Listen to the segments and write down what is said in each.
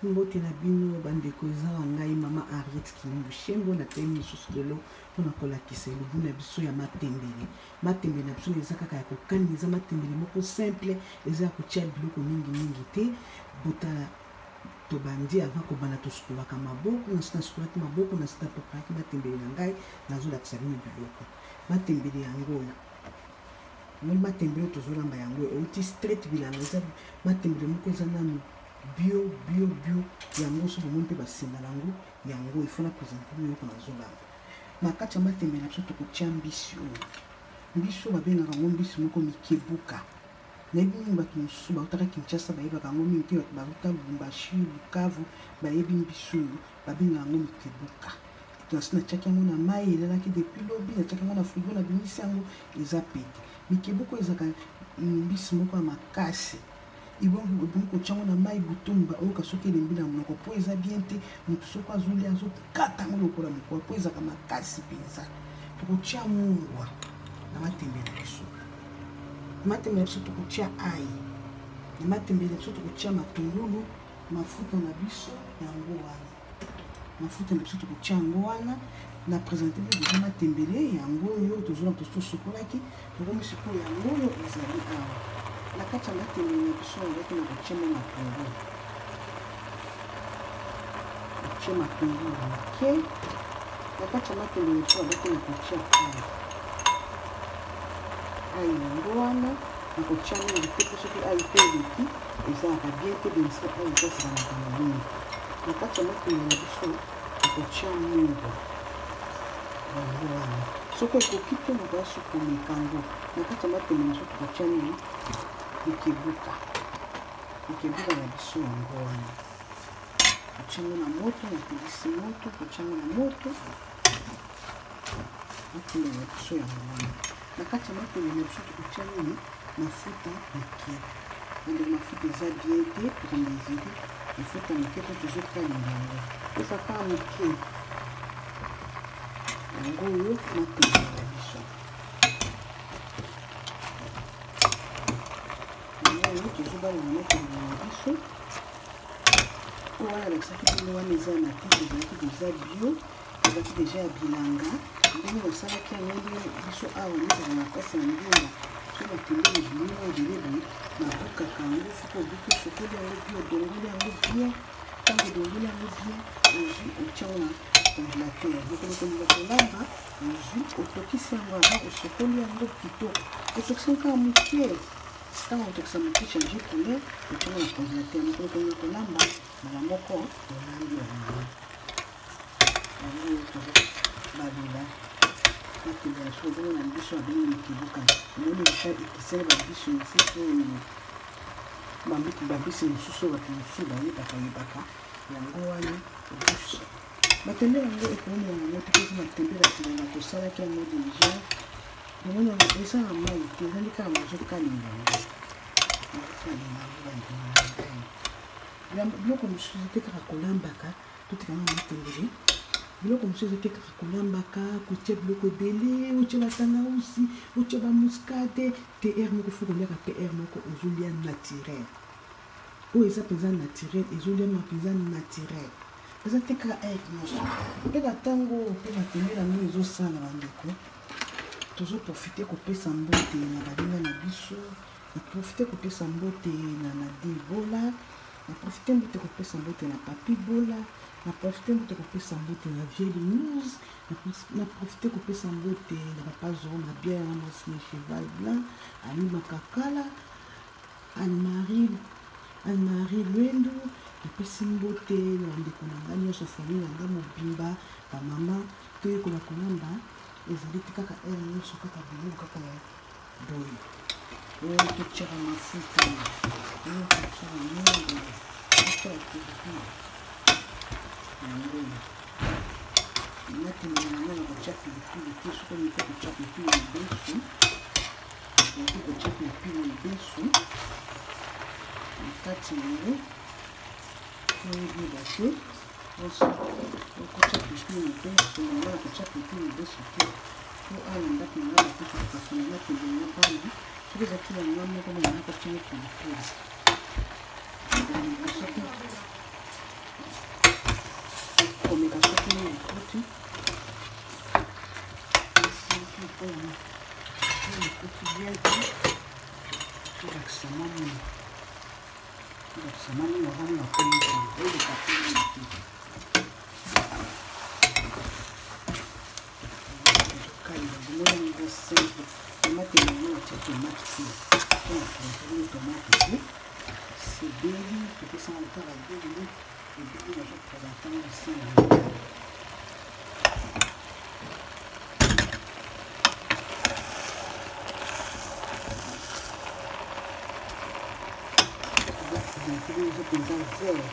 Mbote na bino bandeko, eza wa ngai mama Henriette Kilumbu Shembo. Natelemi lisusu lelo mpona kolakisa elubu na biso ya matembele. Matembele na biso eza kaka ya kokalinga, eza matembele moko simple, eza ya kotia biloko mingi mingi te. Botala, tobandi. Avant kobanda, tosukolaka maboko. Nasi nasukolaki maboko, nasi napreparaki matembele na ngai. Nazolakisa bino biloko. Matembele yango oyo omoni, matembele oyo tozolamba yango euti straight bilanga. Eza matembele moko eza nanu bio, bio, bio. Yango so bomoni mpe basinga nango. Yango ifo na présenter bino eloko nazolamba. Na kati ya matembele na biso, tokotia mbisi oyo. Mbisi oyo babengaka yango mbisi moko mikebuka. Nayebi mingi bato mosusu bautaka Kinshasa bayebaka yango mingi te. Bato bauta Lubumbashi, Bukavu bayebi mbisi oyo babengaka yango mikebuka. Nasi natiaki yango na mai, elalaki depuis lobi. Natiaki yango na frigo, nabimisi yango, eza pete. Mikebuka oyo ezalaka mbisi moko ya makasi. Ebongi kotia yango na mai butumba, oyoka soki elembi na monoko, mpo eza bien te. Moto soki azolia, azokata yango lokola mokwa, mpo ezalaka makasi mpenza. Tokotia mungwa na matembe na biso. Matembe na biso, tokotia ai na matembe na biso, tokotia matungulu. Mafuta na biso yango wana, mafuta na biso tokotia yango wana. Na présenter bino deja matembele yango oyo tozona, tosokolaki, tokomi sikoyo. Yango oyo ezali awa na kati ya matembele na biso. Azalaki na kotia mwa matungulu, kotia matungulu moke na kati ya matembele na biso. Azalaki na kotia ai, ai yango wana. Na kotia mingi te, mpo soki ai mpe eleki, ezalaka bien te. Bien sûr, ai ezasala makambo mingi. Na kati ya matembele na biso, nakotia mungwa yango wana. Soki ekoki te, nakoya su komeka yango. Na kati ya matembe na biso, tokotia nini? Mikebuka. Mikebuka na biso yango wana. Kotia yango na moto, napelisi moto, kotia yango na moto. Matembe na biso yango wana. Na kati ya matembe na biso, tokotia nini? Mafuta moke. Bandeko, mafuta eza bien te, tokomesure mafuta moke mpo tozokalinga yango, eza kaka moke. Yango oyo matembe na biso, yango oyo tozobalela matembe na biso. Oyo wana alakisaki bino wana eza ya matiti, ezalaki deja bio, ezalaki deja ya bilanga. Ndenge basalaki yango, ndenge biso awa nizala na mpasi ya ndunda, so matembele ebimi mwa ebele boye, nabukaka yango. Soki obuki, osokoli yango bien, odongoli yango bien. Ntango odongoli yango bien, ozwi, otia yango na congélateur. Mokolo kolinga kolamba, ozwi, otokisi yango avant, osokoli yango kitoko, otokisi yango kaka moke. Ntango otokisa moke, change couleur, otia yango na congélateur. Mokolo kolinga kolamba, mbala moko olambi yango. Yango tozobalela matembele na biso. Ozomona biso abengi mikebuka. Omoni esa ekeseni babiso mosusu oyo, babisi mosusu oyo bato mosusu bayebaka yebaka. Yango wana biso matembele yango ekomona yango te, mpo matembele ya bilanga tosalaki yango deja. Omoni yango eza na mai te, ezali kaka nazokalinga yango, nazokalinga yango. Bandeko na ngai, biloko mosusu te kaka kolambaka. Totikanga matembele. Biloko mosusu eza te kaka kolambaka, kotia biloko ebele, otia batangausi, otia bamuscade te. Heure moko fo koliaka mpe heure moko ozolia naturel. Oyo eza mpenza naturel, ezoliama mpenza naturel, eza te kaka heure nyonso. Mpe na ntango oyo mpe matembele yango ezosala, bandeko, tozoprofite kopesa mbote na baninga na biso. Naprofite kopesa mbote na Nadine Bola, naprofite mbote kopesa mbote na Papi Bola, naprofite mbote kopesa mbote na Vieli News, naprofite kopesa mbote na papa Zoro Mabia na mwasi na Cheval Blanc, Ami Makakala, Anne-Marie, Anne-Marie Lwendu. Napesi mbote na bandeko na ngai nyonso, famille na ngai mobimba, bamama. Toyekola kolamba, ezali te kaka heure nyonso kaka biloko kaka ya boye. Oyo totyaka mafuta, oyo totyaka mingi, totyaka pilipili. Yango oyo matembele na ngai, na kotya pilipili te. Soki olingi kotya pilipili mobesu, okoki kotya pilipili mobesu na kati yango. Oyebeba te, okotya pilipili mobesu. Yango na kotya pilipili mobesu te, po awa na ndako na ngai bakoki kopasola matembele na bana. Soki ezalaki ya nga moko, na ngai kotyango pilipili. Soki Ekoti ekoti bien te. Tobakisa mwa mino, tobakisa mwa mino wana na komikana eleka te. Kalinga bomoni yango simple. Tomate yango natia tomate te, mpona tomate te sebeli topesanga lokola babeli ebeli. Nazopresente ngo esenga eza mpenza vert.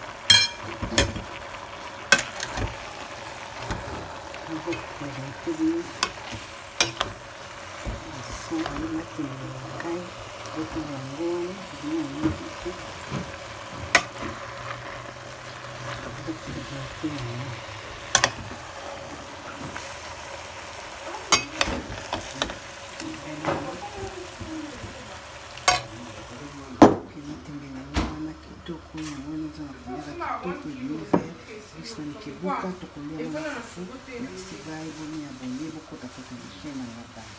Nazopresente bino aye matembele na ngai, botala yango wana bino yango te. Nazopresente yango. Matembele yango wana kitoko, yango wana eza na couleur ya kitoko, ebimi vert biso na mikebuka. Tokolia yango na fufu. Merci, bye. Boni abonné, bokota kota na chaîne na nga. Bye.